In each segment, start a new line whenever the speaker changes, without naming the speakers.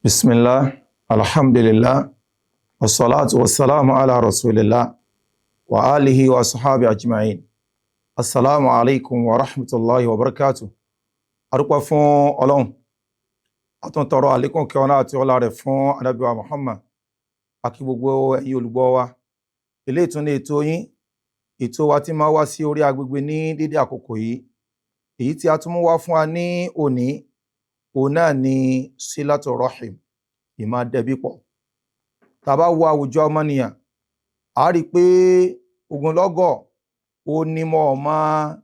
Bismillah, alhamdulillah, wassalatu wassalamu ala rasulillah wa alihi wa sahabi ajma'in. Assalamu alaikum wa rahmatullahi wa barakatuh. A dúpẹ́ fún Ọlọ́run. A tún tọrọ àlékún kí ọlá àti ọlá rẹ̀ fún Ànábì wa Muhammad. A kí gbogbo ẹ̀yin olùgbọ́ wa. Eléyìí tún ní ètò yín, ètò wa tí máa wá sí orí agbègbè ní dédé àkókò yìí. Èyí tí a tún mú wá fún wa ní òní, òun náà ni Silatu Rahim, ìmá dẹbí pọ̀. Tá a bá wo àwùjọ ọmọnìyàn, a rí i pé ogunlọ́gọ̀ ó ní mọ́ ọ máa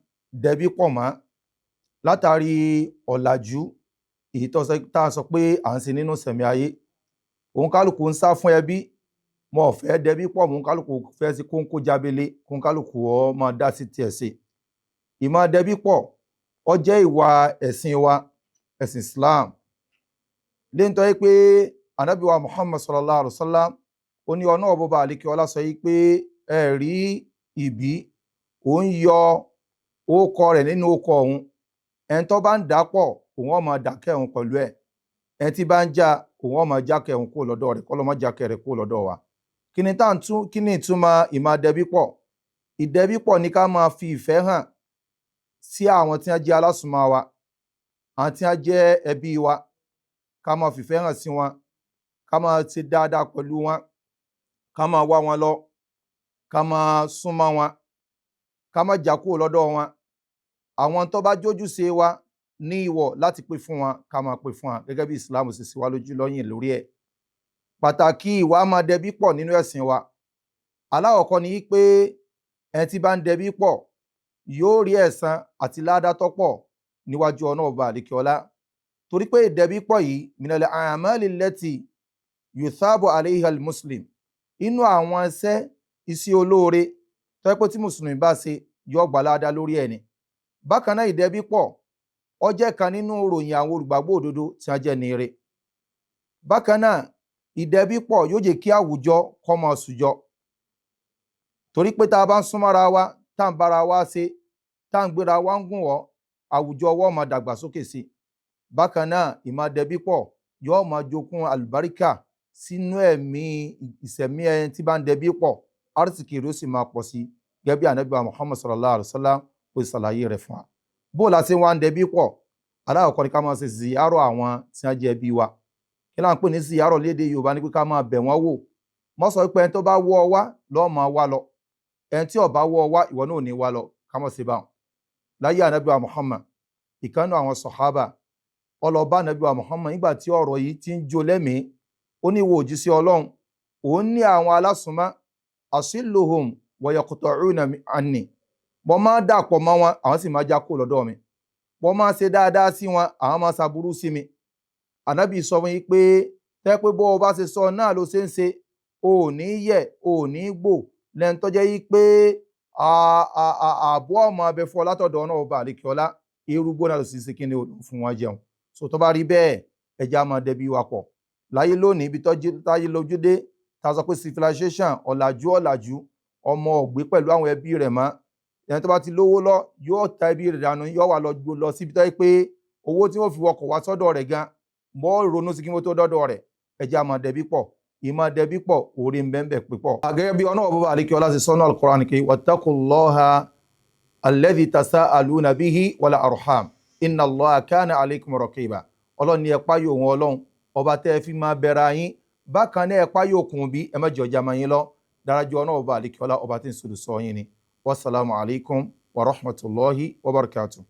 dẹbí pọ̀ mọ́ látàrí ọ̀làjú èyí tó tá a sọ pé à ń ṣe nínú ìsẹ̀mí ayé. Òun kálukú ń sá fún ẹbí, mo ò fẹ́ dẹbí pọ̀ mọ́, òun kálukú fẹ́ sí kóńkó jábélé, kóun kálukú ọ máa dá sí tiẹ̀ ṣe. Ìmá dẹbí pọ̀, ó jẹ́ ìwà ẹ̀sìn wa, ẹ̀sìn Islam. Léyìí tó jẹ́ pé Ànábì wa Muhammad sallallahu alaihi wasallam, ó ní ọ̀nà ọ̀bọ̀bà àlekè ọlá sọ yìí pé ẹ rí ìbí, òun yọ orúkọ rẹ̀ nínú orúkọ òun. Ẹni tó bá ń dà pọ̀, òun ó máa dàkẹ́ òun pẹ̀lú ẹ̀. Ẹni tí bá ń já, òun ó máa jákẹ́ òun kúrò lọ́dọ̀ rẹ̀, kọ́lọ́ má jákẹ́ rẹ̀ kúrò lọ́dọ̀ wa. Kí ni tá à ń tún, kí ni ìtumọ̀ ìmá dẹbí pọ̀? Ìdẹbí pọ̀ ní ká máa fi ìfẹ́ hàn sí àwọn tí wọ́n jẹ́ alásùnmọ́ wa, àwọn tí wọ́n jẹ́ ẹbí wa, ká máa fìfẹ́ hàn sí wọn, ká máa ṣe dáadáa pẹ̀lú wọn, ká máa wá wọn lọ, ká máa súnmọ́ wọn, ká má já kúrò lọ́dọ̀ wọn. Àwọn tó bá jójúṣe wa ní ìwọ̀ láti pé fún wọn, ká máa pé fún wọn gẹ́gẹ́ bí Islam ṣe ṣe wá lójú lọ́yìn lórí ẹ̀. Pàtàkì ìwà máa dẹbí pọ̀ nínú ẹ̀sìn wa. Alákọ̀ọ́kọ́ ni pé ẹni tí bá ń dẹbí pọ̀ yóò rí ẹ̀san àti ládá tó pọ̀ níwájú ọ̀nà ọba àlekè ọlá. Torí pé ìdẹbí pọ̀ yìí, minal a'mali allati yuthabu alayha al-muslim. Inú àwọn iṣẹ́ iṣẹ́ olóore tó jẹ́ pé tí mùsùlùmí bá ṣe, yóò gbà ládá lórí ẹ̀ ni. Bákan náà, ìdẹbí pọ̀, ó jẹ́ kan nínú ìròyìn àwọn olùgbàgbọ́ òdodo tí wọ́n jẹ́ ní ire. Bákan náà, ìdẹbí pọ̀ yóò jẹ́ kí àwùjọ kó máa sùjọ. Torí pé tá a bá ń súnmọ́ra wa, tá à ń bára wa ṣe, tá à ń gbéra wa ń gùn wọ́, àwùjọ wa ó máa dàgbàsókè sí i. Bákan náà, ìmá dẹbí pọ̀ yóò máa jogún àlùbáríkà sínú ẹ̀mí ìsẹ̀mí ẹni tí bá ń dẹbí pọ̀, àrísìkí rẹ̀ ó sì máa pọ̀ sí i gẹ́gẹ́ bí Ànábì wa Muhammad sallallahu alaihi wasallam ó ṣàlàyé rẹ̀ fún wa. Bó la ṣe wá ń dẹbí pọ̀? Alákọ̀ọ́kọ́ ni ká máa ṣe ziyarọ̀ àwọn tí wọ́n jẹ́ ẹbí wa. Kí là ń pè ní ziyarọ̀ lédè Yorùbá ni pé ká máa bẹ̀ wọ́n wò. Mọ́ sọ pé ẹni tó bá wọ́ ọ wá lọ́ọ́ máa wá lọ. Ẹni tí ò bá wọ́ ọ wá, ìwọ náà ò ní wá lọ. Ká má ṣe báwọn. Láyé Ànábì wa Muhammad, ìkan nínú àwọn sọ̀hábà, ó lọ bá Ànábì wa Muhammad nígbà tí ọ̀rọ̀ yìí ti ń jó lẹ́mìí. Ó ní ìwọ òjíṣẹ́ Ọlọ́run, òun ní àwọn alásùnmọ́, asilluhum wa yaqta'una anni. Mo máa ń dàpọ̀ mọ́ wọn, àwọn sì máa já kúrò lọ́dọ̀ mi. Mo máa ń ṣe dáadáa sí wọn, àwọn máa ṣàbúrú sí mi. Ànábì sọ fún yín pé tẹ́ pé bó o bá ṣe sọ náà ló ṣe ń ṣe, o ò ní yẹ̀, o ò ní gbò lẹ́nu tó jẹ́ yí pé ààbò ọmọ abẹ fún ọ látọ̀dọ̀ ọ̀nà ọba àlekè ọlá, irú gbóná ló sì ṣe kí ni o fún wọn jẹun. So tó bá rí bẹ́ẹ̀, ẹja máa dẹbí wa pọ̀. Láyé lónìí, ibi táyé lójú dé, tá a sọ pé civilization, ọ̀làjú ọ̀làjú, ọmọ ò gbé pẹ̀lú àwọn ẹbí rẹ̀ mọ́. Ẹni tó bá ti lówó lọ yóò ta ẹbí rẹ̀ dànù, yóò wá lọ lọ síbi tó yẹ pé owó tí wọ́n fi wọkọ̀ wá sọ́dọ̀ rẹ̀ gan mọ́ ronú sí kí wọ́n tó dọ́dọ̀ rẹ̀. Ẹja máa dẹbí pọ̀. Ìmọ̀ dẹbí pọ̀, orí ń bẹ́ẹ̀ pípọ̀. Gẹ́gẹ́ bí ọ̀nà ọ̀bọ̀bà àlekí ọlá ṣe sọ́nà al-Qur'an kí wattaqullaha alladhi tasa'aluna bihi wal arham inna Allaha kana alaykum raqiba. Ọlọ́run ní ẹ páyò òun Ọlọ́run ọba tẹ́ ẹ fi máa bẹ̀rẹ̀ ayín. Bákan náà, ẹ páyò òkun bí ẹ má jẹ́ ọjà máa yín lọ dárájọ́ ọ̀nà ọba àlekí ọlá ọba tí ń sọ̀rọ̀ sọ yín ni. Wassalamu alaikum wa rahmatullahi wa barakatuh.